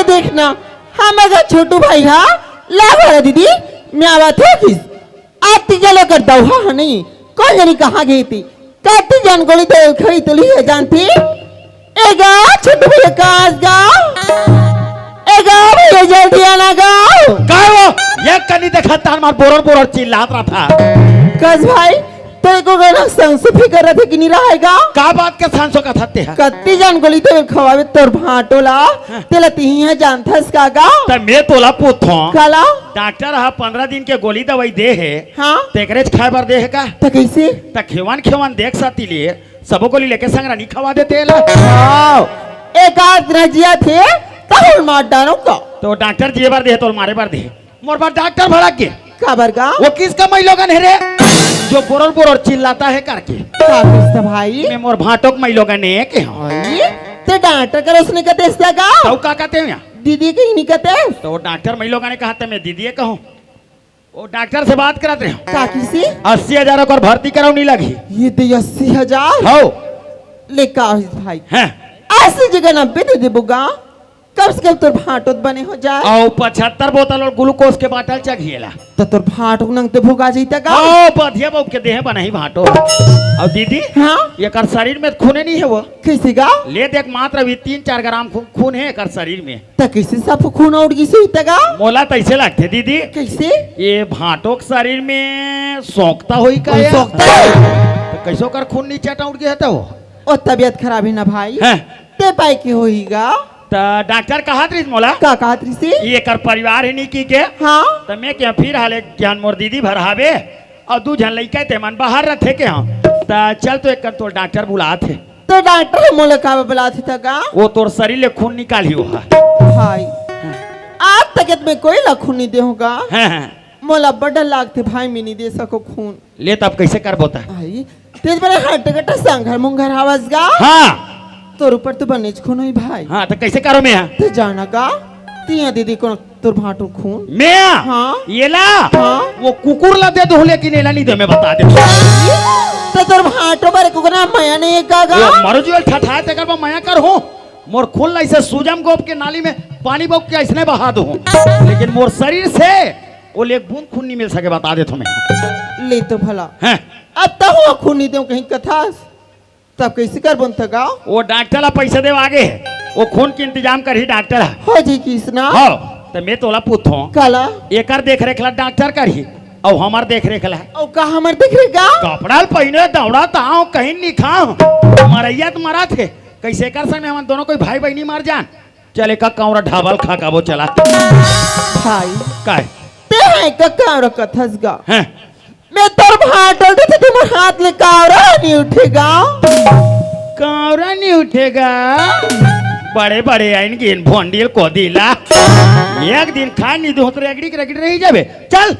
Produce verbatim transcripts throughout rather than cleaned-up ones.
देखना, हमर घर छोटू भाई हा, ला भरा दीदी, मैं आवत हे किस। आती जलो कर दौहा ह नहीं, कौन जनी कहाँ गई थी? कति जन गोली दे खई तो ली है जानती? ए गा, छोटू भैया कास गा। ए गा, भैया जल्दी आना गा। काय वो? ये कनी देखा तान मार बोरर बोरर चिल्लात रहा था। कस भाई, तेरे को गाना संसु फिकर रहे कि नहीं रहेगा? का बात के संसो का थते है? कति जन गोली दे खवावे तोर भाटोला, हाँ। तेला तिही है जानथस का गा? त मैं तोला पूछो। काला? डॉक्टर हा पंद्रह दिन के गोली दवाई दे है। हाँ। तेकरेच खाए बर दे है का? त कैसे? त खेवन खेवन देख साती लिए। सबो गोली लेके संगरा नी खवा देते ला। वाओ, एक आध न जिया थे, तहुल मार डालो का। तो डॉक्टर जिए बर दे, तोल मारे बर दे। मोर बर डॉक्टर भड़क गे। काबर गा? वो किसका मई लोगन है रे? जो बोरर बोरर चिल्लाता है करके। का किसका भाई? मैं मोर भाटोक मई लोगन है के हूँ। अरे, ते डॉक्टर कर उसने का देस्ता गा? तू का कहते हो यहाँ? दीदी कहीं नहीं कहते? तो डॉक्टर मई लोगन ने कहा था, मैं दीदी कहूँ। वो डॉक्टर से बात करत रहे। का किसी? अस्सी हजार ओकर भर्ती कराओ नहीं लगी। ये दे अस्सी हजार? हो। ले का होइस भाई? हैं। अस्सी जगह नब्बे दे देबो गा। कम से कम तोर भाटो त बने हो जाए। अउ पचहत्तर बोतल अउ ग्लूकोज के बाटल चघिएला। त तोर भाटो नंग ते भोगा जइता गा। ओ, बधिया बहू के देह बनही भाटो। अउ दीदी, हाँ? एकर शरीर में खूने नहीं है वो। कैसे गा? ले देख, मात्र अभी तीन चार ग्राम खू-, खून है एकर शरीर में। त कइसे सब खून उठ गिस होही त गा? मोला त अइसे लगथे दीदी। कइसे? ये भांटो के शरीर में सोंकता होही का कोई या? सोंकता है? त कइसे ओकर खून नीचे उठ गया त वो? ओ तबीयत खराब है ना भाई। हैं? ते पाई के होही गा? त डॉक्टर कहत रहिस मोला। का कहत रहिस? ये एकर परिवार ही नहीं की के। हाँ। त मैं क्या फिर हाले ज्ञान मोर दीदी भर हावे। अउ दू झन लइका ते मन बाहर रथे के हाँ। त चल तो एक कर तोर डॉक्टर बुलात हे। तो डॉक्टर ह मोला का बुलात हे त का? वो तोर शरीर ले खून निकालही ओहा। भाई, आज तक में कोई ला खून नहीं दे होगा। हाँ, हाँ। मोला बड़ा लागथे भाई, मैं नहीं दे सको खून। ले तब कैसे करबो त? भाई, तेज बड़े हट गटा संघर मुंघर हवस गा। हाँ। तोर ऊपर तो बनेच खून होही भाई। हाँ, त कैसे करो मैं? ते जाना गा? तिया दीदी को तोर भांटो खून। मैं? हाँ। येला? हाँ। वो कुकुर ला दे दूँ, लेकिन एला नहीं दे, मैं बता दे। तो तोर भांटो बर कुकना मया नहीं है का गा? वो मरो जुएल ठठाए तेकर बा मया कर हूँ। मोर खून ला इसे सूजम गोप के नाली में पानी बोक के इसने बहा दूँ। लेकिन मोर शरीर से वो ले एक बूंद खून नहीं मिल सके, बता दे तुम्हें। ले तो भला। हैं? अब तो वो खून नहीं दे कहीं कथास। तब कैसे करबो त गा? वो डॉक्टर ला पैसा देवा आगे हे, वो खून के इंतजाम करही डॉक्टर ह। हो जी किसना? हो, त मैं तोला पूछथों। काला? एकर देख रेख ला डॉक्टर करही, अउ हमर देख रेख ला? अउ का हमर देख रेख गा? कपड़ा ल पहिने दौड़ा ताव कहीं नहीं खाव, मरैया त मरा थे, कैसे कर संग में हमन दोनों कोई भाई बहनी मर जान? चल एका कांवरा ढाबल खा काबो चला। भाई। काय? ते है का कांवरा कथस गा? हैं? मैं तोर भांटल देथे, ते मोर हाथ ले कांवरा नहीं उठेगा। कांवरा नहीं उठेगा? बड़े बड़े आइन गिन भोंडिल को दिला। एक दिन खा नहीं दो तो रेगड़ी के रेगड़ी रही जाबे। चल।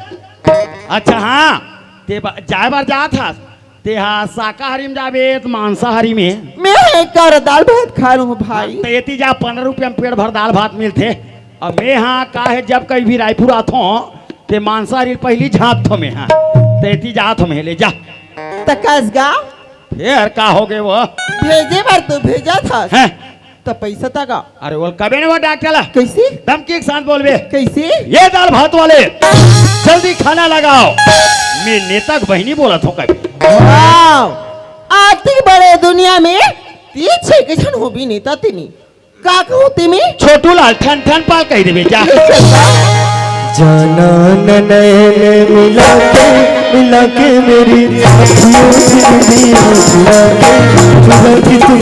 अच्छा हाँ, ते बा-, जाए बार जात हस। ते हा शाकाहारी में जाबे त मांसाहारी में? मैं एक कर दाल भात खा लूँ भाई। त एती जा, पंद्रह रुपया में पेट भर दाल भात मिलथे। अब मैं हा का हे, जब कहीं भी रायपुर आथों, ते मांसाहारी पहली झांकथों मैं हा। ते एती जाथों मैं, ले जा। त कस गा? फेर का हो गए वो? भेजे बर तो भेजा था। हैं? त पैसा तक आ। अरे बोल, कबे ने वो डॉक्टर ला? कैसे? धमकी के साथ बोलबे। कैसे? ये दाल भात वाले, जल्दी खाना लगाओ। मैं नेता के बहिनी बोलत हूँ कभी। वाह! आती बड़े दुनिया में तीन छह के झन हो भी नेता तिनी। का कहूँ तिमी? छोटू लाल ठन ठन पाल कह देबे जा। ये चलता। जाना न नैन मिला के, मिला के मेरी अखियों से दिया चुरा के, चुरा के तुम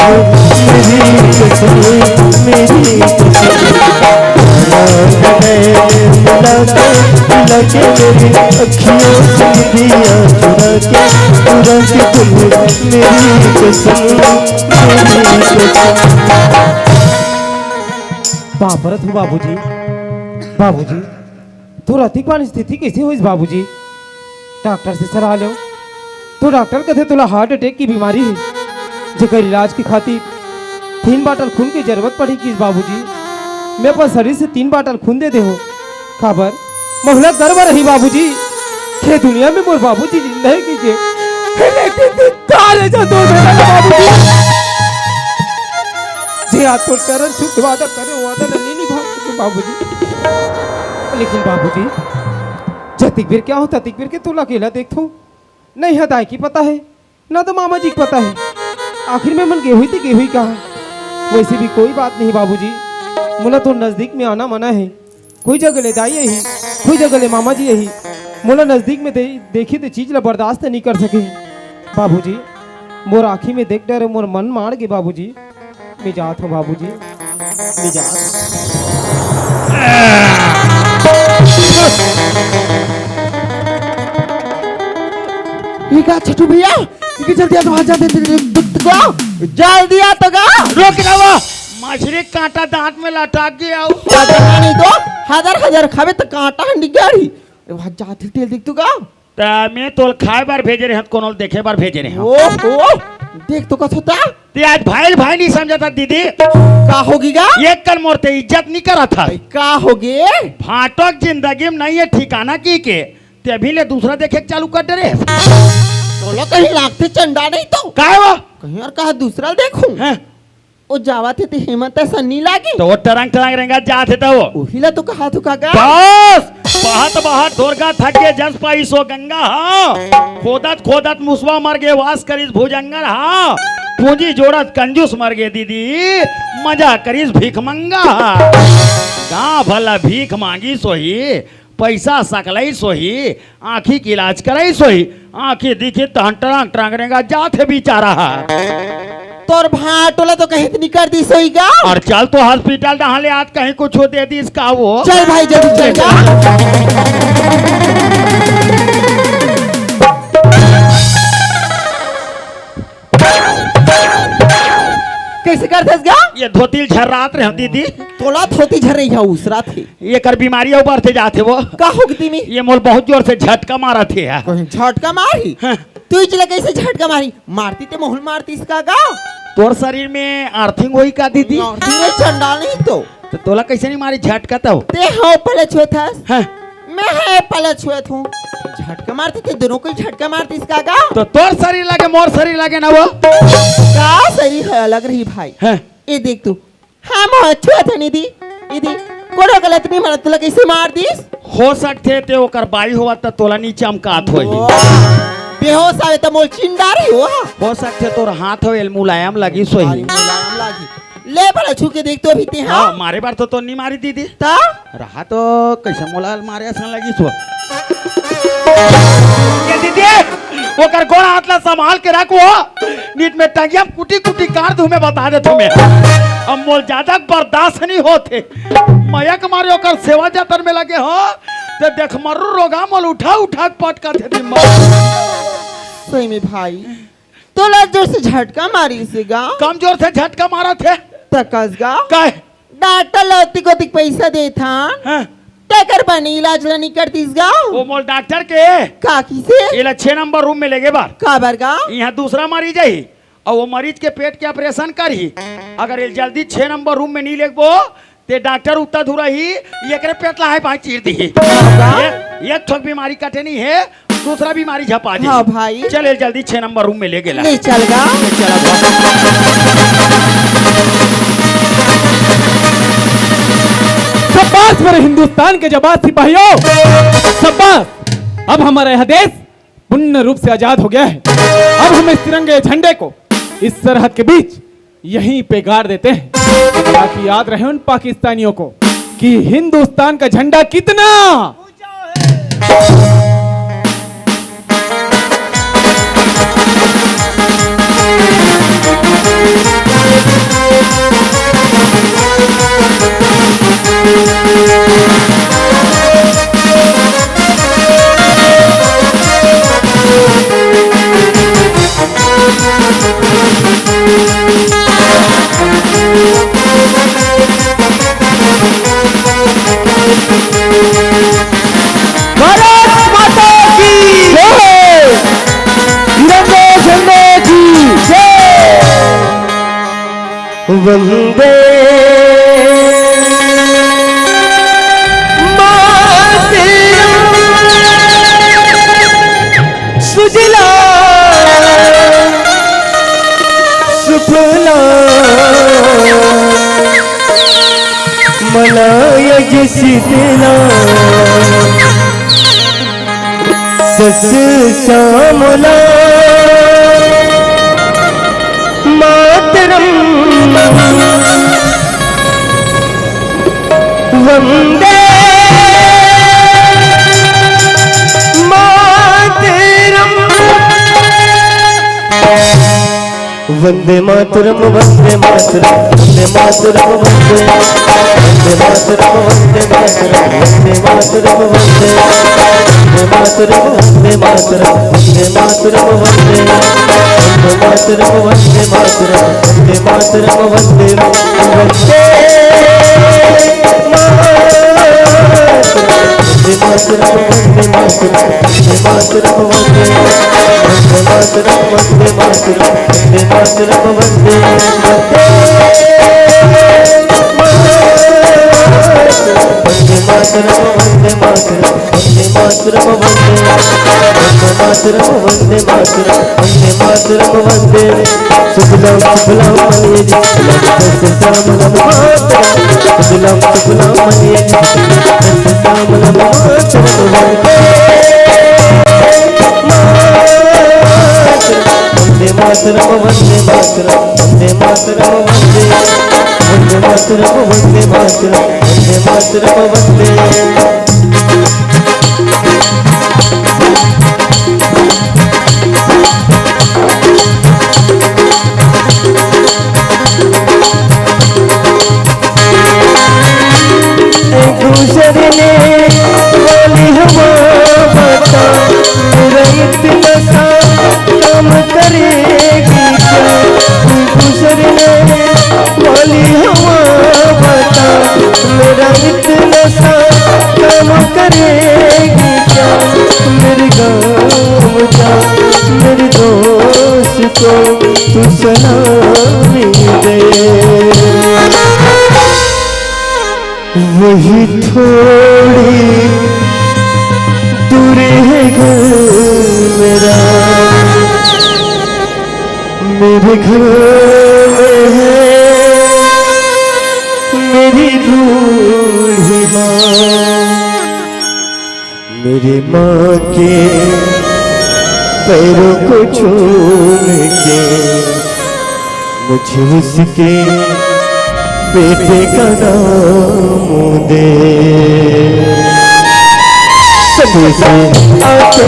मेरी कसम, मेरी कसम। जाना न नैन मिला के, मिला के मेरी अखियों से दिया चुरा के, चुरा के तुम मेरी कसम, मेरी कसम। बाप रे, तू बाबूजी, बाबूजी, तोर अतिक बान स्थिति कैसे होइस बाबूजी? डॉक्टर से सलाह लो। तो डॉक्टर कहते तोला हार्ट अटैक की बीमारी है, जेकर इलाज की खातिर तीन बाटल खून की जरूरत पड़ी किस बाबूजी। मैं अपन शरीर से तीन बाटल खून दे दे हो। काबर? मोला गर्व रही बाबूजी, ये दुनिया में मोर बाबूजी जिंदा है कि के? लेकिन धिक्कार है जो तोर बेटा का बाबूजी। जे आज तोर चरण छुत वादा करे, वादा नहीं निभा सके। बाबूजी, लेकिन बाबूजी, जतिक बेर के आहूं, ततिक बेर के तोला अकेला देखथंव। न इहां दाई के पता हे, न तो मामा जी के पता हे। आखिर में मन गे होही ते गे होही कहां? वइसे भी कोई बात नहीं बाबूजी, मोला तो नजदीक में आना मना हे। कोई जगह ले दाई आही, कोई जगह ले मामा जी आही, मोला नजदीक में दे-, देखही ते चीज ला बर्दाश्त नहीं कर सके। बाबूजी, मोर आँखी में देख डरे मोर मन माड़ गे बाबूजी। मैं जात हंव बाबूजी, मैं जात हंव। ये का छोटू भैया, ये जल्दी आ तो, आ जा, दे, दे, दे, दे, दे, दे, जल्दी आ तो गा। रोक ना वो, मछरी कांटा दांत में लटक गया हो। हदर नहीं तो, हदर हदर खाबे तो कांटा निकल रही। वहां जात ही तेल देख तू गा। त मैं तोल खाए बर भेजे रहे, कोनो ल देखे बर भेजे रहे। ओहो, देख तो कस होता। ते आज भाई ल भाई नहीं समझता दीदी। का होगी गा? एक कन मोर ते इज्जत नहीं करत हस। का होगे? भांटो के जिंदगी में नहीं है ठिकाना की के, ते अभी ले दूसरा देखे के चालू कर डरे। तोला कहीं लागथे चंडा नहीं तो। काय वो? कहीं और कहा दूसरा देखूं। हैं? ओ जावत हे ते हेमंत असन नी लागे? तो वो टरंग टरंग रेंगा जात हे तो वो। उही ला तो कहा तू काका। बस! बहत बहत ढोरगा थक गे जस पाई सो गंगा हा। खोदत खोदत मुसवा मर गे वास करिस भुजंगन हा। पूंजी जोड़त कंजूस मर गे दीदी, मजा करिस भीख मंगा हा। गांव भला भीख मांगी सोही, पैसा सकलई सोही, आँखी के इलाज करई सोही, आँखी दिखी तहन टरंग टरंग रेंगा जात हे बेचारा हा। तोर भांटो ला तो कहीं तो नहीं कर दी सोई गा। और चल तो हॉस्पिटल डहां ले आज कहीं कुछ दे दीस का वो। चल भाई जल्दी चल गा। कैसे करथस गा? ये धोती ल झर्रात रहे दीदी। तोला धोती झर्रे हा उसरात हे। एकर बीमारी अउ बढ़ते जात हे वो। का हो गई में? ये मोल बहुत जोर से झटका मारत हे यार। कहीं झटका मारी? हाँ। तू इचला कैसे झटका मारी? मारती ते मोहल मारतीस का गा? तोर शरीर में अर्थिंग होई का दीदी? अर्थिंग होई चंडाल नहीं तो। तो तोला कैसे नहीं मारी झटका तो? ते हो पहले छुए था। हाँ। मैं हे पहले छुए थू। झटका मारती ते दोनों को ही झटका मारतीस का गा? तो तोर शरीर लगे मोर शरीर लगे ना वो। का शरीर है अलग रही भाई। हाँ। ये देख तू। हाँ, मोह छुआ था निधि। निधि, कोनो गलत नहीं मानत, तोला कैसे मार दिस? हो सकथे ते ओकर बाई होवत त तोला नी चमकात होही। ओ, बेहोश आवे त मोल चिंदा रही हो। हो सकथे तोर हाथ हो एल मुलायम लगिस होही। अरे, मुलायम लागी। ले भला छू के देख तो अभी ते, हाँ? हाँ, मारे बार तो, तो नी मारी दीदी। ता? रहा तो कैसे मोला मारे असन लगिस हो। ये दीदी, ओकर गोड़ हाथ ला संभाल के रख वो। नीत में टंगिया कुटी कुटी काट दूं मैं, बता दे तुम्हें। अब मोल ज्यादा बर्दाश्त नहीं होते। मया के मारे ओकर सेवा जतन में लगे हो, ते देख मर्रू रोगा मोल उठा उठा के पटका थे दिमाग। सही में भाई, तोला जोर से झटका मारिस गा। कम जोर से झटका मारत हे। तकस गा। काय? डॉक्टर ला ओतिक ओतिक पैसा देथन। हाँ। तेकर बने इलाज ला नी करतिस गा। वो मोल डॉक्टर के। का किसे? एला छह नंबर रूम में लेगे बार। काबर गा? यहाँ दूसरा मरीज है, और वो मरीज के पेट के ऑपरेशन करही। अगर ये जल्दी छह नंबर रूम में नहीं लेगबो, ते डॉक्टर उत्ता धुरा ही, एकरे पेट ला है भाई चीर दी। का? ये, एक ठोक बीमारी कटे नहीं है, दूसरा बीमारी झपा दी। हाँ भाई। चल, ये जल्दी छह नंबर रूम में ले गेला। ले चल गा। ले चला गा। शाबाश मेरे हिंदुस्तान के जाबाज सिपाहियों, शाबाश। अब हमारा यह देश पूर्ण रूप से आजाद हो गया है। अब हम इस तिरंगे झंडे को इस सरहद के बीच यहीं पे गाड़ देते हैं, ताकि याद रहे उन पाकिस्तानियों को कि हिंदुस्तान का झंडा कितना। भारत माता की जय। तिरंगे झंडे की जय। वंदे मातरम। सुजला सुफला मला यज शीतला सस श्यामला मातरम वंदे मातरम। वंदे मातरम, वंदे मातरम, वंदे मातरम, वंदे वंदे मातरम, वंदे मातरम, वंदे मातरम, वंदे मातरम, वंदे मातरम, वंदे मातरम, वंदे मातरम, वंदे मातरम, वंदे मातरम, वंदे वंदे मातरम, वंदे मातरम, वंदे मातरम, वंदे मातरम, वंदे मातरम, वंदे मातरम, वंदे मातरम, वंदे मातरम, वंदे मातरम, वंदे मातरम, वंदे मातरम, वंदे मातरम, वंदे मातरम, वंदे मातरम, वंदे सुजलाम सुफलाम मलयजशीतलाम तस्य श्यामलाम मातरम। सुजलाम सुफलाम मलयजशीतलाम तस्य श्यामलाम मातरम। वंदे मातरम, वंदे मातरम, वंदे मातरम, वंदे मातरम, वंदे वंदे मातरम, वंदे मातरम, वंदे मातरम, वंदे। गुजरने वाली हवा बता, मेरा इतना सा काम करेगी क्या? गुजरने वाली हवा बता, मेरा इतना सा काम करेगी क्या? मेरे गाँव जा, मेरे दोस्त को तू सलामी दे। वही थोड़ी दूर है घर मेरा, मेरे घर में है मेरी बूढ़ी माँ। मेरी माँ के पैरों को चूम के मुझे उसके बेटे का नाम दे। संदेश आते हैं, आते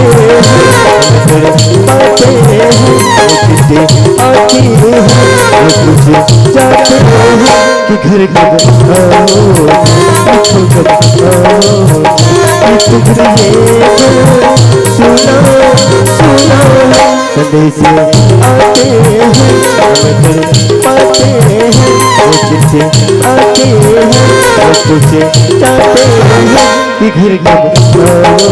हैं, आते हैं, वो तुझे आती है, वो तुझे जाते हैं कि घर कब आओ, कि तुम कब आओ, कि तुम ये सुना, सुना। संदेश आते हैं, आते हैं, वो चिट्ठी आते हैं, वो तुझे चाहते हैं कि घर कब आओ,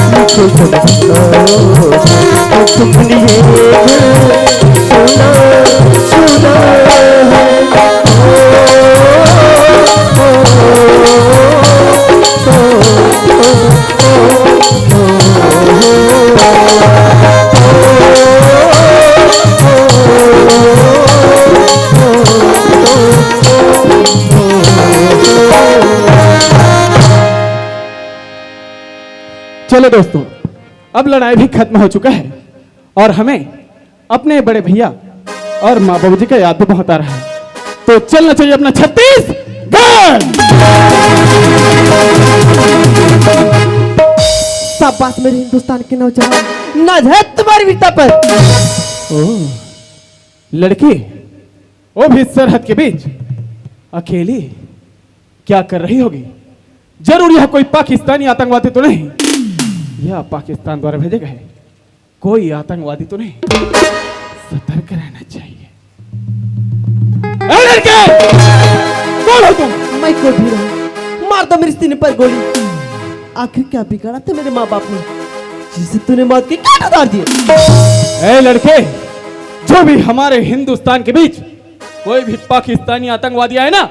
मुझको कब आओ, और तुमने ये घर सुना, सुना है। ओ, ओ, ओ, ओ, ओ, ओ, ओ, ओ। चलो दोस्तों, अब लड़ाई भी खत्म हो चुका है और हमें अपने बड़े भैया और माँ बाबूजी का याद भी बहुत आ रहा है, तो चलना चाहिए अपना छत्तीसगढ़। शाबाश मेरे हिंदुस्तान के नौजवान, नाज है तुम्हारी वीरता पर। ओ लड़की, वो भी सरहद के बीच अकेली क्या कर रही होगी? जरूर यह कोई पाकिस्तानी आतंकवादी तो नहीं, यह पाकिस्तान द्वारा भेजे गए कोई आतंकवादी तो नहीं। सतर्क रहना चाहिए। ए लड़के, कौन हो तुम? मैं कोई भी नहीं, मार दो मेरे सीने पर गोली। आखिर क्या बिगाड़ा था मेरे माँ बाप ने, जिसे तूने मौत के घाट उतार दिए? ए लड़के, जो भी हमारे हिंदुस्तान के बीच कोई भी पाकिस्तानी आतंकवादी आए ना,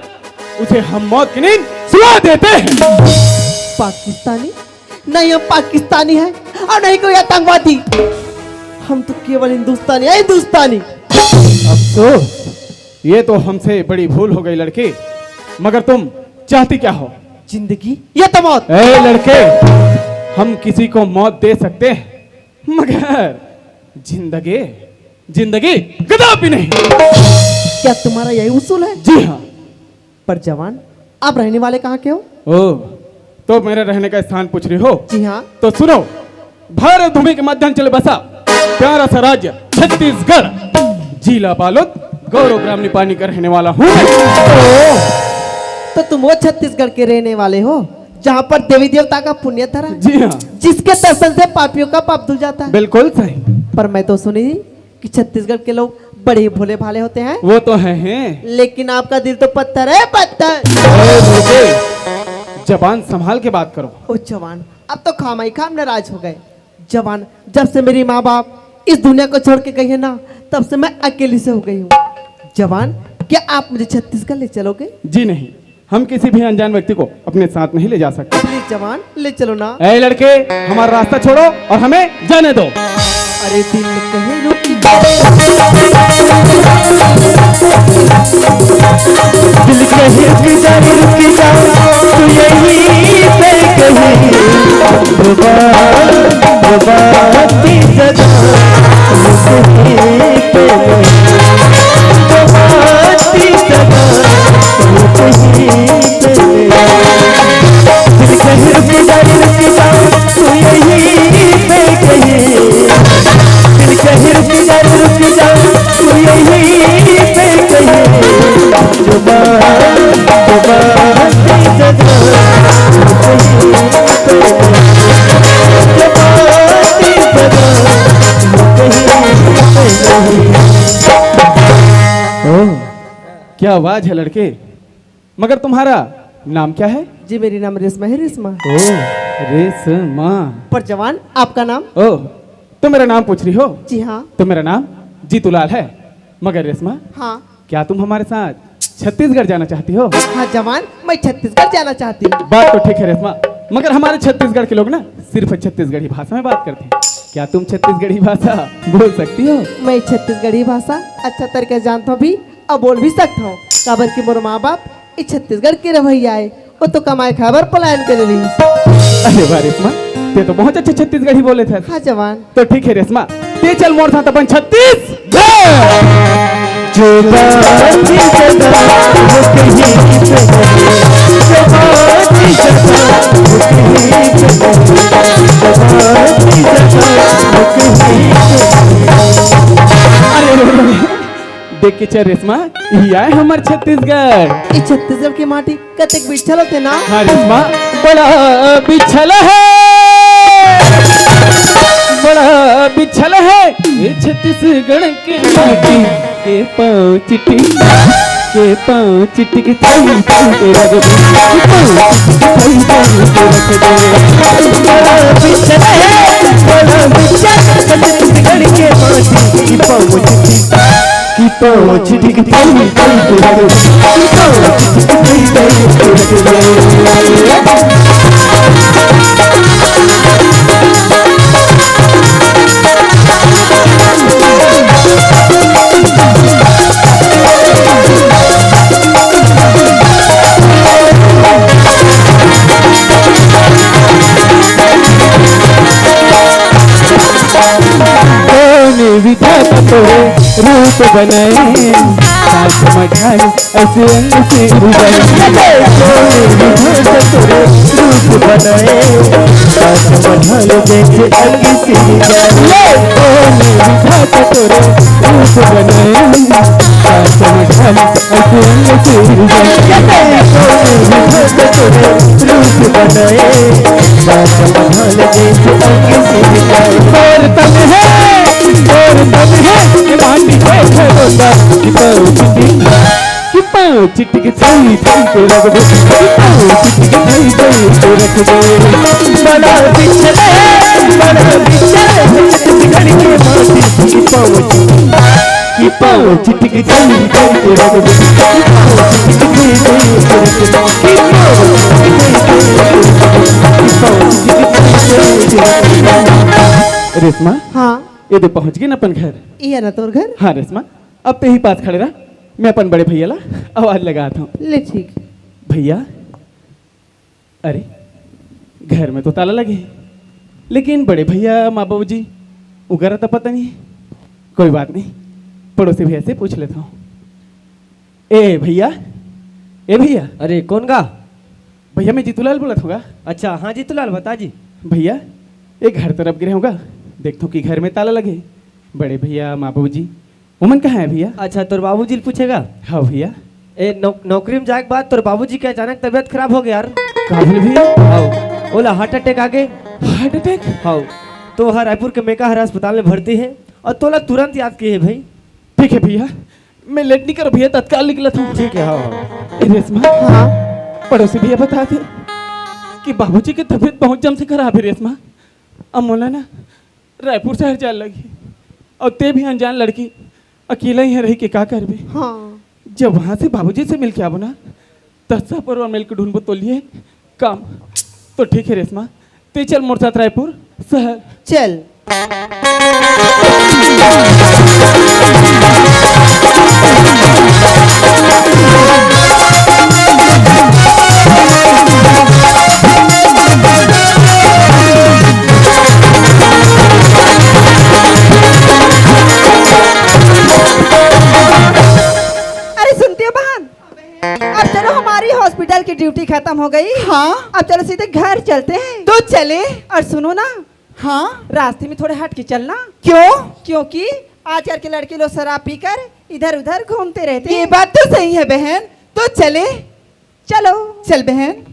उसे हम मौत की नींद सुला देते हैं। पाकिस्तानी? नहीं, हम पाकिस्तानी हैं और नहीं कोई आतंकवादी। हम तो केवल हिंदुस्तानी हैं, हिंदुस्तानी। अफसोस, ये तो हमसे बड़ी भूल हो गई लड़की, मगर तुम चाहती क्या हो? जिंदगी या तो मौत? ए लड़के, हम किसी को मौत दे सकते हैं, मगर जिंदगी, जिंदगी कदापि नहीं। क्या तुम्हारा यही उसूल है? जी हाँ। पर जवान, आप रहने वाले कहाँ के हो? ओ, तो मेरे रहने का स्थान पूछ रही हो? जी हाँ। तो सुनो, भारत भूमि के मध्यांचल बसा प्यारा सा राज्य छत्तीसगढ़, जिला बालोद, गौरव ग्राम निपानी का रहने वाला हूँ। तो तुम वो छत्तीसगढ़ के रहने वाले हो, जहाँ पर देवी देवता का पुण्य धरा है, जी हाँ। जिसके दर्शन से पापियों का पाप धुल जाता है। बिल्कुल सही। पर मैं तो सुनी कि छत्तीसगढ़ के लोग बड़े ही भोले भाले होते हैं। वो तो है, हैं। लेकिन आपका दिल तो पत्थर है, पत्थर। ए, बेटे, जबान संभाल के बात करो। ओ जवान, अब तो खामा ही खाम नाराज हो गए। जवान, जब से मेरी माँ बाप इस दुनिया को छोड़ के गई है ना, तब से मैं अकेली से हो गई हूँ। जवान, क्या आप मुझे छत्तीसगढ़ ले चलोगे? जी नहीं, हम किसी भी अनजान व्यक्ति को अपने साथ नहीं ले जा सकते। प्लीज जवान, ले चलो ना। ए लड़के, हमारा रास्ता छोड़ो और हमें जाने दो। अरे दिल कहे रुक जा। दिल कहे रुक जा, रुक जा, तू यहीं पे कहीं। रुबा, रुबा की जगह, रुक ही पे नहीं। रुबा की जगह, रुक ही पे नहीं। दिल कहे रुक जा, रुक जा, तू यहीं पे कहीं। दिल कहे रुक जा, रुक जा, तू यहीं पे कहीं। जुबान, जुबान की जगह, कहीं पे नहीं। जुबान की जगह, कहीं पे नहीं। ओह, क्या आवाज है लड़के। मगर तुम्हारा नाम क्या है? जी, मेरी नाम रेशमा है, रेशमा। ओ, रेशमा। पर जवान, आपका नाम? ओ, तो मेरा नाम पूछ रही हो? जी हाँ। तो मेरा नाम जीतूलाल है। मगर रेशमा, हाँ। क्या तुम हमारे साथ छत्तीसगढ़ जाना चाहती हो? हाँ जवान, मैं छत्तीसगढ़ जाना चाहती हूँ। बात तो ठीक है रेशमा, मगर हमारे छत्तीसगढ़ के लोग ना सिर्फ छत्तीसगढ़ी भाषा में बात करते हैं। क्या तुम छत्तीसगढ़ी भाषा बोल सकती हो? मैं छत्तीसगढ़ी भाषा अच्छा तरीके से जानता हूँ भी, अब बोल भी सकता हूँ, काबर कि मोर माँ बाप ई छत्तीसगढ़ के रहवइया आय, वो तो कमाए खाए बर पलायन करे रहिस। अरे वाह रेशमा, ते तो बहुत अच्छा छत्तीसगढ़ी बोले थे। हाँ जवान। तो ठीक है रेशमा, ते चल मोर साथ अपन छत्तीसगढ़। जो बात की जगह, वो कहीं की जगह। जो बात की जगह, वो कहीं की जगह। जो बात की जगह, वो कहीं की जगह। अरे, अरे, अरे, अरे। देख के चल रेशमा, यही आय हमर छत्तीसगढ़। ई छत्तीसगढ़ के माटी कतेक बिछल होथे ना? हाँ रेशमा, बड़ा बिछल है, बड़ा बिछल है ये छत्तीसगढ़ के माटी। के पाँव चिटिक, के पाँव चिटिक थई थई के रख दे, के पाँव चिटिक थई थई के रख दे। बड़ा बिछल है, बड़ा बिछल छत्तीसगढ़ के माटी। के पाँव चिटिक, के पाँव चिटिक थई थई के रख दे, के पाँव चिटिक थई थई के रख दे। कौन विधाता तोरे रूप बनाए, हाथ मढ़ाए ऐसे अंग से उबाए। कौन विधाता तोरे रूप बनाए, हाथ मढ़ाए जैसे अंग से उबाए। कौन विधाता तोरे रूप बनाए, हाथ मढ़ाए ऐसे अंग से उबाए। कौन विधाता तोरे रूप बनाए, हाथ मढ़ाए जैसे अंग से उबाए। और तन है, और तन है, ये माटी है भरोसा, कि पाँव चिटिक, कि पाँव चिटिक थई थई के रख दे, कि पाँव चिटिक थई थई के रख दे। बड़ा बिछल है, बड़ा बिछल है छत्तीसगढ़ के माटी, कि पाँव चिटिक, कि पाँव चिटिक थई थई के रख दे, कि पाँव चिटिक थई थई के रख दे, कि पाँव चिटिक थई थई के रख दे, कि पाँव चिटिक थई थई के रख दे। रेशमा, हाँ। ये दे पहुंच गे ना अपन घर। ये ना तोर घर? हाँ रेशमा, अब ते ही पास खड़े रह, मैं अपन बड़े भैया ला आवाज लगात हूँ। ले ठीक। भैया, अरे, घर में तो ताला लगे हे, लेकिन बड़े भैया, माँ बाबूजी, उगरा तो पता नहीं। कोई बात नहीं, पड़ोसी भैया से पूछ लेता हूँ। ए भैया, ए भैया। अरे, कौन गा? भैया, मैं जीतूलाल बोलत हूँ गा। अच्छा, हाँ जीतूलाल, बता जी। भैया, ए घर तरफ गिरे हूँ गा, देखता हूँ कि घर में ताला लगे। बड़े भैया, माँ बाबूजी, उमन कहाँ हे भैया? अच्छा, तोर बाबूजी ल पूछे गा? हाँ भैया। ए, नौ-, नौकरी में जाए के बाद तोर बाबूजी के अचानक तबीयत खराब हो गे यार। का बोले भैया? हाव, ओला heart attack आ गे। Heart attack? हाव, तो वह रायपुर के मेकाहारा अस्पताल में भर्ती हे अउ तोला तुरंत याद किए हे भाई। ठीक हे भैया, मैं late नहीं करों भैया, तत्काल निकलत हूँ। ठीक हे, हाव, हाव। ए रेशमा, हाँ? पड़ोसी भैया बताथे कि बाबूजी के तबीयत बहुत जम से खराब हे रेशमा। अब मोला ना रायपुर शहर जाए लगही, अउ तें भी अनजान लड़की, अकेला इहाँ रहि के का करबे? हाँ। जब वहाँ से बाबूजी से मिल के आबो ना, त सब परिवार मिल के ढूंढबो तो लिए काम। तो ठीक हे रेशमा, तें चल मोर साथ रायपुर शहर। चल। अरे सुनती हो बहन, अब चलो, हमारी hospital की duty खत्म हो गई। हाँ। अब चलो सीधे घर चलते हैं। तो चले। और सुनो ना, हाँ। रास्ते में थोड़े हट के चलना। क्यों? क्योंकि आजकल के लड़के लोग शराब पीकर इधर उधर घूमते रहते हैं। ये बात तो सही है बहन, तो चले। चलो। चल बहन।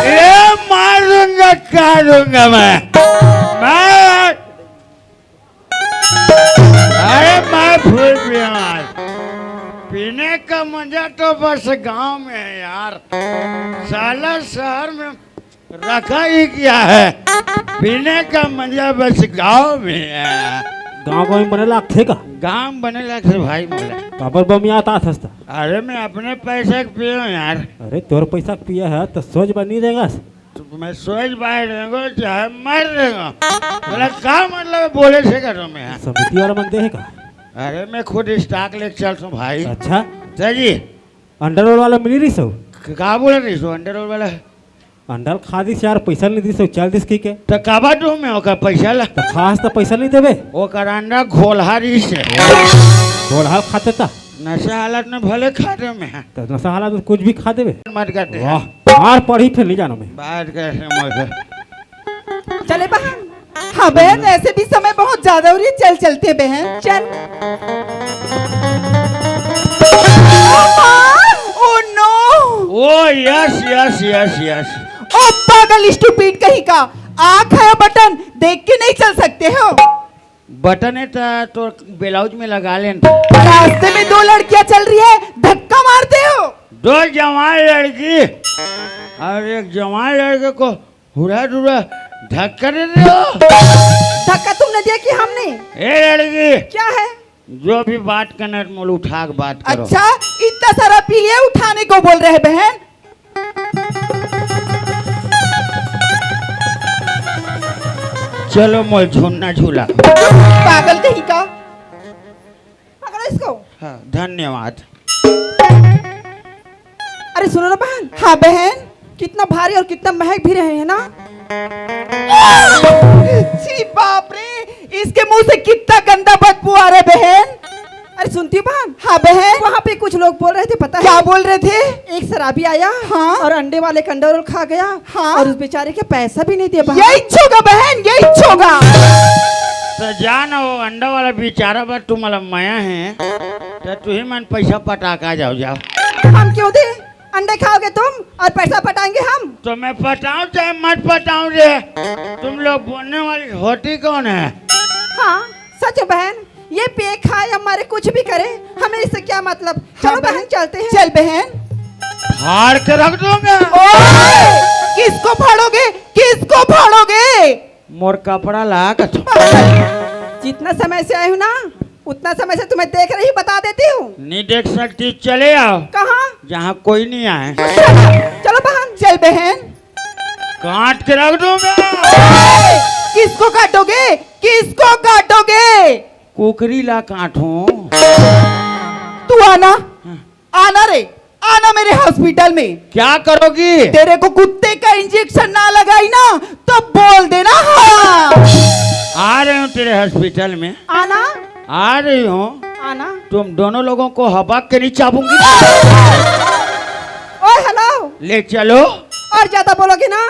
ये मारूंगा, काटूंगा मैं। मैं, अरे मैं फुल पिया आज। पीने का मजा तो बस गांव में है यार, साला शहर में रखा ही क्या है, पीने का मजा बस गांव में है। गांव, गांव में बने लागथे का? गांव में बने लागथे भाई मोला। काबर बमियात आथस त? अरे मैं अपने पैसा के पिए हूँ यार। अरे तोर पैसा के पिए है त सोच बा नहीं रहेगा। तो मैं सोच बाहर रहेंगे, चाहे मर रहेंगे। बोला, का मतलब है बोले से करो मैं यार? समिति वाला मन दे है का? अरे मैं खुद stock लेके चलता हूँ भाई। अच्छा। सर जी। Underwear वाला मिली रही सो? क-, का बोले रही सो underwear वाला? अंडा ल खा दिस यार, पैसा नहीं दिस, चल दिस कहिके। त काबर दूं मैं ओकर पैसा ला? त खास त पैसा नहीं देबे। ओकर अंडा घोलहा रहिस हे। घोलहा खाते त? नशा हालत में भले खा दे मैं। त नशा हालत में कुछ भी खा देबे। मत करते। वाह, मार पड़ी फिर नहीं जानो मैं। बात कर समझ। चले बहन। हाँ बहन, ऐसे भी समय बहुत ज्यादा हो रही है, चल चलते हैं बहन, चल। Oh no! Oh yes, yes, yes, yes। ओ पागल stupid कहीं का, आँख है बटन, देख के नहीं चल सकते हो? बटन है तो, तो ब्लाउज में लगा लेना। रास्ते में दो लड़कियां चल रही है, धक्का मारते हो। दो जवान लड़की और एक जवान लड़के को हुरा दुरा धक्का दे रहे हो। धक्का तुमने दिया कि हमने? ए लड़की, क्या है? जो भी बात करना है, मोल उठा के बात करो। अच्छा, इतना सारा पी लिया, उठाने को बोल रहे बहन। चलो मोल झुलना झूला। पागल कहीं का। पकड़ो इसको। हाँ, धन्यवाद। अरे सुनो ना बहन। हाँ बहन। कितना भारी और कितना महक भी रहे हैं ना। छी बाप रे, इसके मुंह से कितना गंदा बदबू आ रहा है बहन। अरे सुनती हो बहन? हाँ बहन। वहाँ पे कुछ लोग बोल रहे थे, पता है? क्या बोल रहे थे? एक शराबी आया, हाँ। और अंडे वाले का अंडा roll खा गया, हाँ। और उस बेचारे के पैसा भी नहीं दिया बहन। यही होगा बहन, यही होगा। तो जान, वो अंडा वाला बेचारा बा, तुम्हारा मया है, तो तू ही मन पैसा पटा के आ जाओ, जाओ। हम क्यों दे? अंडे खाओगे तुम और पैसा पटाएंगे हम। तो मैं पटाऊं चाहे मत पटाऊं रे, तुम लोग बोलने वाली होती कौन है? हाँ, सच है बहन, ये पिए खाए हमारे कुछ भी करे, हमें इससे क्या मतलब। चलो हाँ बहन, बहन। चलते हैं। चल बहन। फाड़ के रख दूंगा। ओए, किसको फाड़ोगे, किसको फाड़ोगे? मोर कपड़ा ला कछु। जितना समय से आई हूँ ना, उतना समय से तुम्हें देख रही, बता देती हूँ। नहीं देख सकती, चले आओ। कहाँ? जहाँ कोई नहीं आए। चलो बहन। चल बहन। काट के रख दूंगा। किसको काटोगे? किसको काटोगे? कुकरी ला काटूं। तू आना, आना रे, आना मेरे हॉस्पिटल में। क्या करोगी? तेरे को कुत्ते का इंजेक्शन ना लगाई ना, तो बोल देना हाँ। आ रहे हूँ तेरे हॉस्पिटल में। आना। आ रही हूँ। आना। तुम दोनों लोगों को हबक के नहीं चाबूंगी। ओए, हेलो। ले चलो। और ज्यादा बोलोगे ना,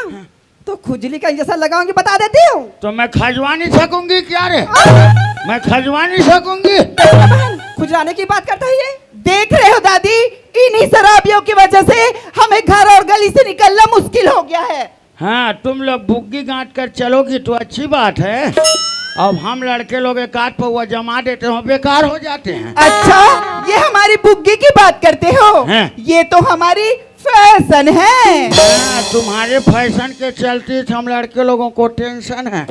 तो खुजली का इंजेक्शन लगाऊंगी, बता देती हूँ। तो मैं खजवा नहीं सकूंगी क्या रे? हाँ? मैं खजवा नहीं सकूंगी। बहन, खुजलाने की बात करता है ये। देख रहे हो दादी, इन्हीं शराबियों की वजह से हमें घर और गली से निकलना मुश्किल हो गया है। हाँ, तुम लोग बुग्गी गांठ कर चलोगी तो अच्छी बात है। अब हम लड़के लोग एक आध पौवा जमा देते हो, बेकार हो जाते हैं। अच्छा, ये हमारी बुग्गी की बात करते हो? हैं? ये तो हमारी फैशन है। हाँ, तुम्हारे फैशन के चलते हम लड़के लोगों को टेंशन है।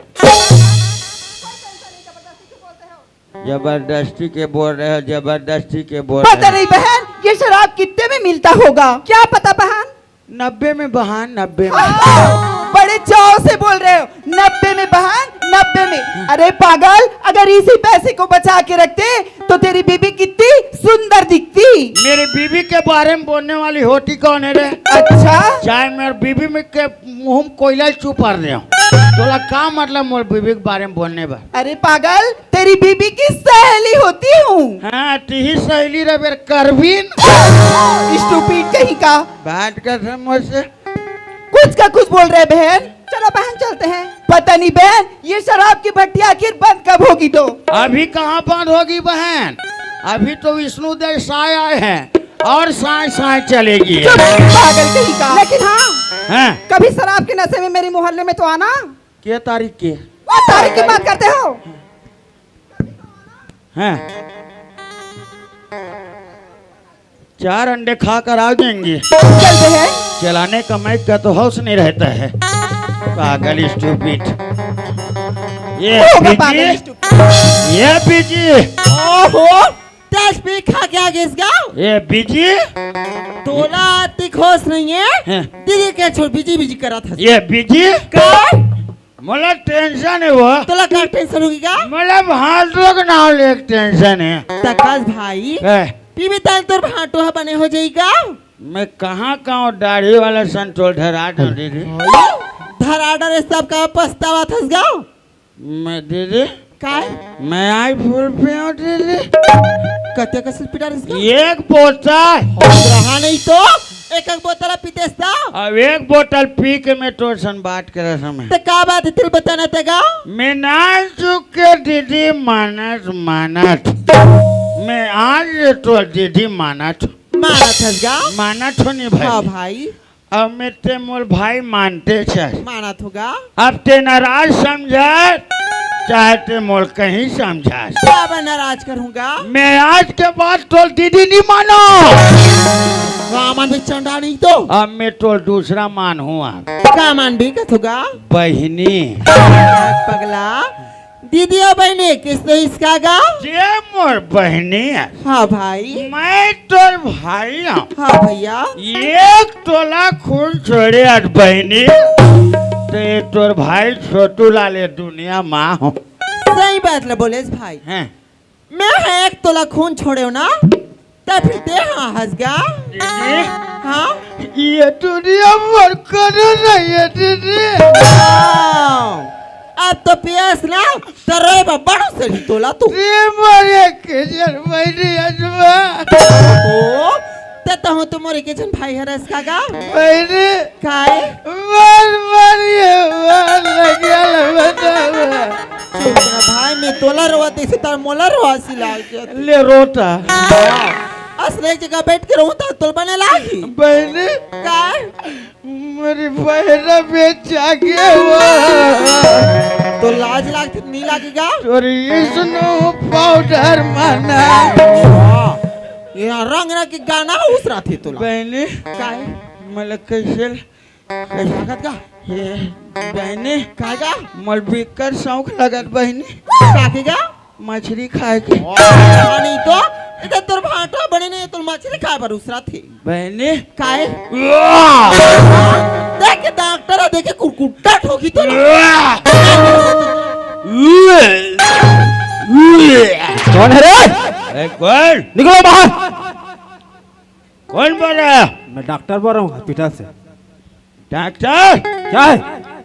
जबरदस्ती के बोल रहे हो, जबरदस्ती के बोल रहे हो। पता नहीं बहन, ये शराब कितने में मिलता होगा? क्या पता बहन। नब्बे में बहन, नब्बे में। हाँ, बड़े चाव से बोल रहे हो, नब्बे में बहन, नब्बे में। अरे पागल, अगर इसी पैसे को बचा के रखते तो तेरी बीबी कितनी सुंदर दिखती। मेरी बीबी के बारे में बोलने वाली होती कौन है रे? अच्छा। चाहे मेरी बीबी में के मुंह में कोयला चुपर दे। तोला का मतलब मोर बीबी के बारे में बोलने बा? अरे पागल, तेरी बीबी की सहेली होती हूँ। हाँ, तिही सहेली रे बेर करबीन। स्टूपिड कहीं का। बात कर मुझसे। कुछ का कुछ बोल रहे बहन। चलो बहन, चलते हैं। पता नहीं बहन, ये शराब की भट्टी आखिर बंद कब होगी तो। अभी कहाँ बंद होगी बहन, अभी तो विष्णु देव साय आए हैं और साय साय चलेगी। चुप, पागल कहीं का। लेकिन हाँ, हैं? कभी शराब के नशे में मेरे मोहल्ले में तो आना। के तारीख के? वो तारीख की बात करते हो? हैं? चार अंडे खाकर आ जाएंगे। चलते हैं। चलाने का मैं का तो होश नहीं रहता है। पागल, स्टूपिड। ये होगा बीजी, पागल, स्टूपिड। ये बीजी। ओहो, तेज पी खा के आ गइस गा। ये बीजी। तोला अतिक होश नहीं है। हैं। दीदी के छोड़ बीजी बीजी करत हस। ये बीजी। का? मोला टेंशन है वो। तोला का टेंशन होगी का? मतलब हाथ लोग ना ले टेंशन है। तकास भाई, है। पीबी तन तोर भांटो ह बने हो जाई का? मैं कहाँ का हूँ दाढ़ी वाला संतोल धरा दो दीदी। धरा डरे सब का पछतावा थस गा? मैं दीदी। काय? मैं आई फूल पियो दीदी। कते का सिल पिटा रिस का? एक बोतल। रहा नहीं तो एक एक बोतल पीतेस ता। अब एक बोतल पी के मैं तोर सन बात करे समय। ते का बात है, तिल बताना ते गा? मैं नान चुके दीदी, मानत, मानत। मैं आज तो दीदी मानत। मानत हस गा? मानत हो नहीं भाई। हाँ भाई। अब मैं ते मोर भाई मानते चल। मानत होगा। अब ते नाराज समझा, चाहे ते मोर कहीं समझा। का बा नाराज करहूँगा? मैं आज के बाद तोर दीदी नहीं मानो। रामन भी चंडा नहीं तो। अब मैं तोर दूसरा मान हूँ। का मान भी कथुगा? बहिनी। पगला, दीदी अउ बहिनी, किस तो इसका गाँव? जे मोर बहिनी है। हाँ भाई। मैं तोर भाई हूँ। हाँ भैया। एक तोला खून छोड़े आज बहिनी, ते तोर भाई छोटू लाल ये दुनिया माँ हूँ। सही बात ल बोलेस भाई। हैं। मैं ह एक तोला खून छोड़े हूँ ना, त फिर ते हाँ हंस गा। दीदी। हाँ? ये दुनिया मोर कोनो नहीं है दीदी। वाह। अब तो पियस ना, त रोए बा बड़ो से ही तोला तू। ये मोर एक जन बहिनी अजमा। ओ, ते तो हूँ तू मोर एक जन भाई हरस का गा। बहिनी। काय? मर, मर, ये मर, लग गया, बतावा। चुप ना भाई, मैं तोला रोवा, तैसे तार मोला रोवा सी लाग गया। ले रोटा। हाँ। असले एक जगह बैठ के रोता, तोल बने लागी। बहिनी। काय? मेरी बहरा बेचा के हुआ। तो लाज लागत नहीं लागेगा? तोरी इसनो पाउडर माना। वाह। ये रंग रंग के गाना उसरा थे तोला। बहिनी। काय? मला कैसे लागत का? ये बहिनी। काय का? मल बिकर शौक लगत बहिनी। का के का? मछली खाए के। ओ, नहीं तो, इधर तोर भांटा बने नहीं, तोर मछली खाए बर उसरा थे। बहिनी। काय? वाह! देख के डॉक्टर ह, देखे कुरकुट्टा ठोकी तो। वाह! वाह! कौन है रे? ए, कौन? निकलो बाहर। कौन बोल रहा है? मैं डॉक्टर बोल रहा हूँ हॉस्पिटल से। डॉक्टर? क्या है?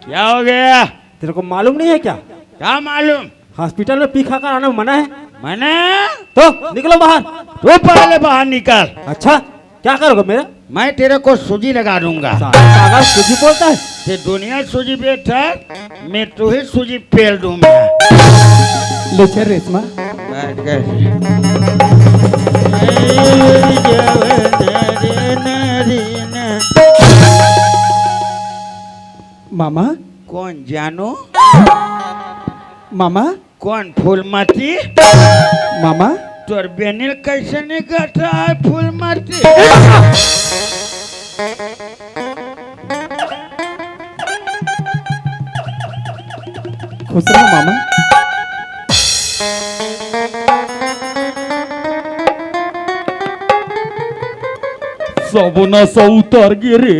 क्या हो गया? तेरे को मालूम नहीं है क्या? क्या मालूम? हॉस्पिटल में पी खाकर आना मना है। मना? तो निकलो बाहर। तू पहले बाहर निकल। अच्छा, क्या करोगे मेरा? मैं तेरे को सूजी लगा दूंगा। साला पागल, सूजी बोलता है। ते दुनिया सूजी बेच, मैं तुही सूजी पेल दूंगा। ले चल रेशमा। बैठ गए। मामा। कौन जानू? मामा। कौन फूलमती? मामा। तोर बेनिल कैसे नहीं गठा है फूलमती? खुश रहो मामा। सबना सा उतर गे रे।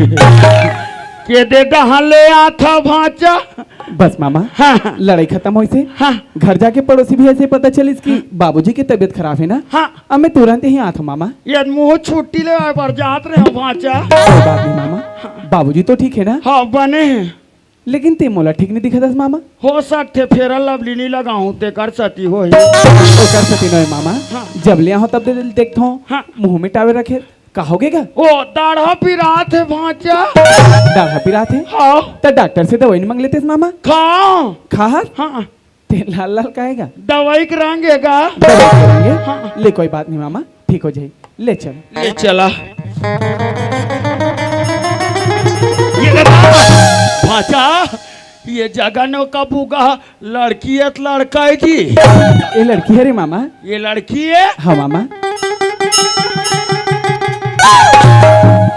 के दे डहान ले आथा भांचा। बस मामा, हाँ, हाँ। लड़ाई खत्म होइसे। हाँ। घर जाके पड़ोसी भैया से पता चलिस कि हाँ। बाबूजी के तबीयत खराब है ना। हाँ। अब मैं तुरंत ही आत हूँ मामा। ये मुंह छुट्टी ले आए बर जात रहे हम भांचा। कोई बात नहीं मामा, हाँ। बाबूजी तो ठीक है ना? हाँ, बने हैं। लेकिन ते मोला ठीक नहीं दिखत हस मामा। हो सकथे फेयर लवली नहीं लगाऊं ते कर सती होही। ओकर सती नोय मामा। हाँ। जब ले आहो तब दे देखथो। हाँ। मुंह में टावे रखे। का होगे गा? ओ, दाढ़ा पिरात हे भांचा। दाढ़ा पिरात हे? हाँ। त डॉक्टर से दवाई नहीं मांग लेतेस मामा? खा। खा हस? हाँ। ते लाल लाल काहे गा? दवाई के रंग हे गा। दवाई के रंग हे? हाँ। ले कोई बात नहीं मामा, ठीक हो जाही। ले चल। ले चला। ये दादा, भांचा, ये जगह नो का बुगा लड़की है त लड़का है जी? ये लड़की है रे मामा। ये लड़की है? हाँ मामा।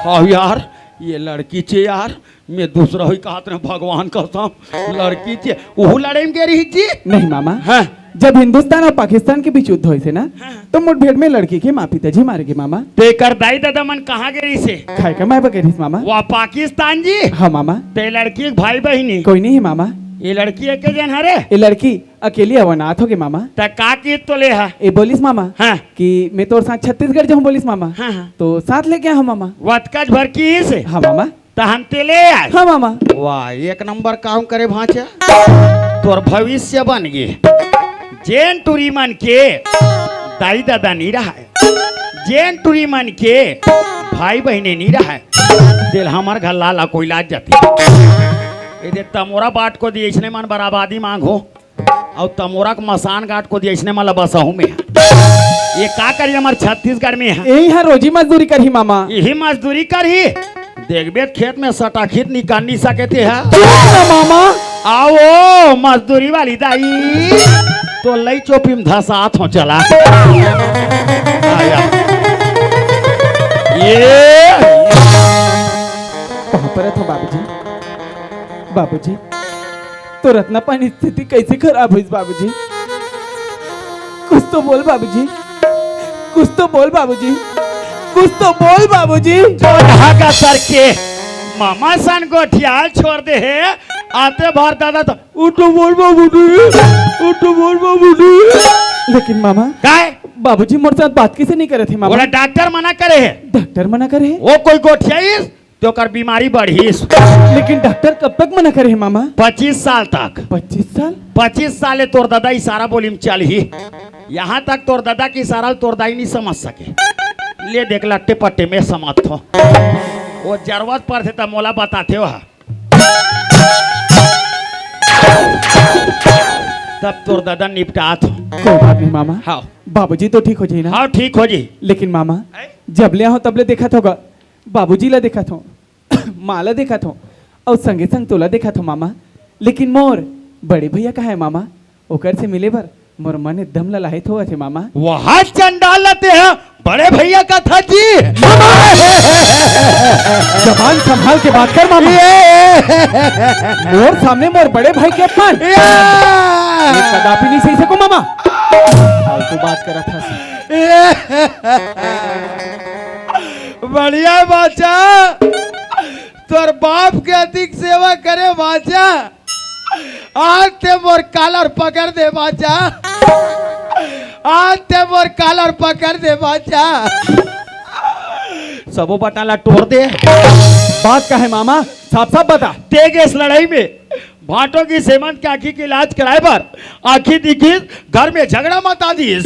हाँ यार, ये लड़की छे यार, मैं दूसरा ही कहत रहे, भगवान कसम, लड़की छे। ओहू लड़ाई में गे रही जी? नहीं मामा। हाँ। जब हिंदुस्तान और पाकिस्तान के बीच युद्ध होइसे ना, हाँ। तो मुठभेड़ में लड़की के माँ पिताजी मारे गे मामा। तेकर दाई ददा मन कहाँ गे रहिसे? खाए का माय बा गे रहिस मामा। वाह पाकिस्तान जी। हाँ मामा। ते लड़की के भाई बहिनी? कोई नहीं है मामा। ये लड़की एके जन हरे? ये लड़की अकेली अउ अनाथ होगे मामा। त का किहिस तोले हा? ये बोलिस मामा हाँ। कि मैं तोर साथ छत्तीसगढ़ जाहूँ बोलिस मामा। हाँ, हाँ। तो साथ लेके आए हँव मामा। वतकच भर किहिस? हाँ मामा। त हम ते ले आए। हाँ मामा। वाह, एक नंबर काम करे भांचा, तोर भविष्य बन गे। जेन टुरी मन के दाई ददा नी रहय, जेन टुरी मन के भाई बहिनी नी रहय, तेला हमर घर ला ला कोई लाज जाती। ए दे तमोरा बाट कोती अइसने मन बर आबादी मांगहूँ, अउ तमोरा के मसान घाट कोती अइसने मन ला बसाहूँ मैं। ये का करी हमर छत्तीसगढ़ में है? यही है रोजी मजदूरी करही मामा। यही मजदूरी करही। देखबे त खेत में सटाखित निकाल नहीं सके थे है। चुप ना मामा। आओ मजदूरी वाली दाई, तो लई चोपी में धसात हो चला। आया। ये कहाँ पर है तो बाबूजी? बाबूजी, तोर अतना पानी स्थिति कैसे खराब होइस बाबूजी? कुछ तो बोल बाबूजी, कुछ तो बोल बाबूजी, कुछ तो बोल बाबूजी। जो धागा सर के मामा सन गोठियाल छोड़ दे हे, आते भर दादा तो उठो बोल बाबूजी, उठो बोल बाबूजी। लेकिन मामा, काय? बाबूजी मोर साथ बात किसे नहीं करे थे मामा? बोला डॉक्टर मना करे है। डॉक्टर मना करे है? वो कोई गोठियाइस तो ओकर बीमारी बढ़िस। लेकिन डॉक्टर कब तक मना करे हे मामा? पच्चीस साल तक। पच्चीस साल? पच्चीस साल ले तोर दादा इशारा बोली में चलही। यहाँ तक तोर दादा के इशारा तोर दाई नहीं समझ सके। ले देख लट्टे पट्टे में समझ हो। वो जरूरत पड़थे त मोला बताथे हो। तब तोर दादा निपटात हो। कोई बात नहीं मामा। हाँ। बाबूजी तो ठीक हो जाही ना? हाँ, ठीक हो जाही। लेकिन मामा, हैं? जब ले आहो तब ले देखत होगा, बाबूजी ला देखत हो, माँ ला देखत हो, अउ संगे संग तोला देखत हो मामा। लेकिन मोर बड़े भैया कहाँ है मामा? ओकर से मिले बर मोर मन एकदम ललाहित होवत हे मामा। वहाँ चंडाल लते हैं, बड़े भैया का था जी। जबान संभाल के बात कर मामा। ये मोर सामने मोर बड़े भाई के अपमान। ये ये कदापि नहीं सही सको मामा। फालतू बात करत हस। बढ़िया बाचा, तोर बाप के अधिक सेवा करे बाचा। आज ते मोर कालर पकड़ दे बाचा। आज ते मोर कालर पकड़ दे भांचा। सबो बटन ला टोर दे। बात का हे मामा, साफ साफ बता। तें गेस लड़ई में भांटो के सेमंत के आँखी के इलाज कराय बर आँखी दिखिस, घर में झगड़ा मचा दिस।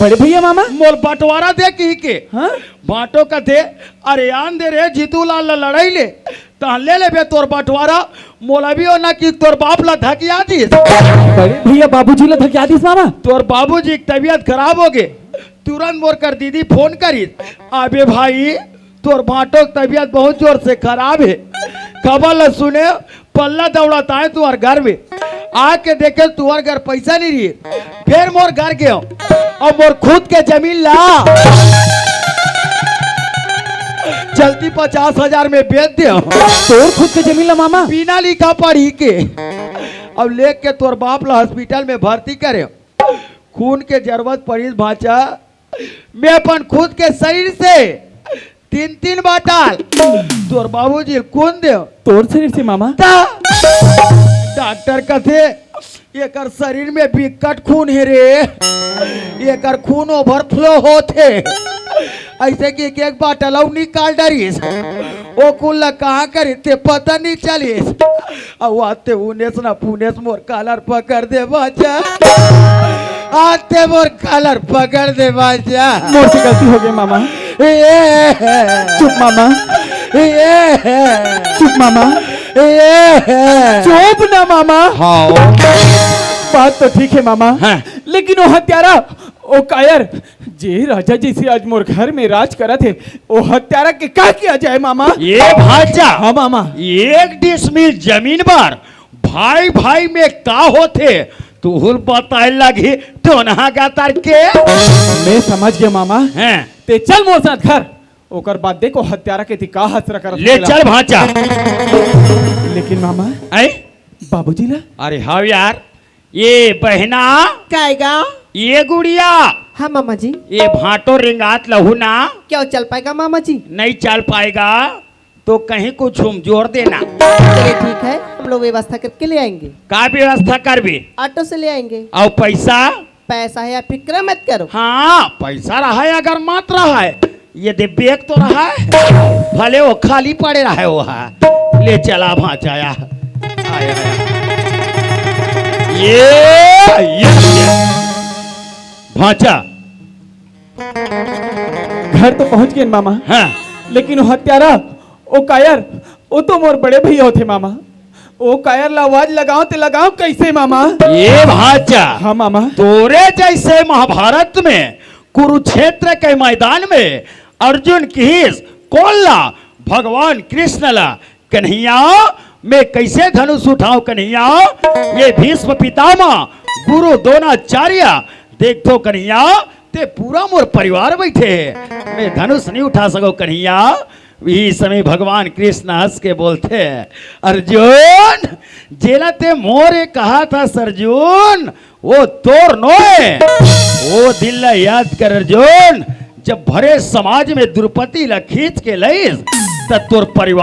बड़े भैया मामा। मोर बंटवारा दे कहिके। हाँ? भांटो कथे, अरे आन दे रे जीतू लाल ला लड़ई ले, तहन ले लेबे तोर बंटवारा। मोला भी ओ ना कि तोर बाप ला धकिया दिस। बड़े भैया बाबूजी ला धकिया दिस मामा। तोर बाबूजी के तबीयत खराब होगे, तुरंत मोर कर दीदी फोन करिस, अबे भाई तोर भांटो के तबीयत बहुत जोर से खराब हे। खबर ल सुने, पल्ला दौड़त आए तुहर घर में। आके देखे तुहर घर पैसा नहीं रही, फिर मोर घर गयो अउ मोर खुद के जमीन ला चलती पचास हजार में बेच दे। तोर खुद के जमीन ला मामा? बिना लिखा पढ़ी के। अब लेके तोर बाप ला हॉस्पिटल में भर्ती करे। खून के जरूरत पड़िस भांचा, मैं अपन खुद के शरीर से तीन तीन बाटल तोर बाबूजी ल खून दे। तोर शरीर से मामा? ता डॉक्टर कथे, एकर शरीर में बिकट खून हे रे, एकर खून ओवरफ्लो होथे। अइसे कि एक एक बाटल अउ निकाल डरिस। ओ कुल ला कहाँ करिस ते पता नहीं चलिस। अउ आते उनेस ना पुनेस मोर कालर पकड़ दे भांचा। आते मोर कालर पकड़ दे भांचा। मोर से गलती होगे मामा। ए, चुप मामा। ए, चुप मामा। ए, चुप ना मामा। हाँ। बात तो ठीक हे मामा। हाँ। लेकिन ओ हत्यारा, ओ कायर, जे राजा जइसे आज मोर घर में राज करत हे, ओ हत्यारा के का किया जाए मामा? ए भांचा। हाँ मामा। एक डिसमिल जमीन बर भाई भाई में का होथे, तुहू ल बताय लगही, तो नहा गा तार के। मैं समझ गेंव मामा। हैं। ते चल मोर साथ घर, ओकर बाद देखो हत्यारा के ती का हसरत करत ले हे। चल भांचा। लेकिन मामा, आय? बाबूजी ला? अरे हाँ यार, ए बहिना। काय गा? ए गुड़िया। हाँ मामा जी। ए भांटो रेंगात लहू ना। क्या वो चल पाएगा मामा जी? नहीं चल पाएगा तो कहीं कुछ हम जोर देना। चलिए ठीक है, हम लोग व्यवस्था करके ले आएंगे। का व्यवस्था करबे? ऑटो से ले आएंगे। अउ पैसा? पैसा है, आप फिक्र मत करो। हाँ, पैसा रहय अगर मत रहय, ये दे बैग तो रहय, भले वो खाली पड़े रहय वो हा। ले चला भांचा या। आया, आया। ये, ये, ये। भांचा। घर तो पहुंच गेन मामा। हाँ। लेकिन वो हत्यारा, वो कायर, वो तो मोर बड़े भैया होथे मामा। वो कायर ला आवाज लगाओ ते लगाओ कैसे मामा? ए भांचा। हाँ मामा। तोरे जइसे महाभारत में कुरुक्षेत्र के मैदान में अर्जुन किहिस कोन ला? भगवान कृष्ण ला। कन्हैया, मैं कैसे धनुष उठाऊं कन्हैया? ये भीष्म पितामह, गुरु द्रोणाचार्य, देख तो कन्हैया, ते पूरा मोर परिवार बैठे हे, मैं धनुष नहीं उठा सको कन्हैया। इही समय भगवान कृष्ण हंस के बोलथे, अर्जुन, जेला ते मोरे कहा था अर्जुन, वो तोर नोय। वो दिन ला याद कर अर्जुन, जब भरे समाज में द्रौपदी ला खींच के लइस, त तोर परिवार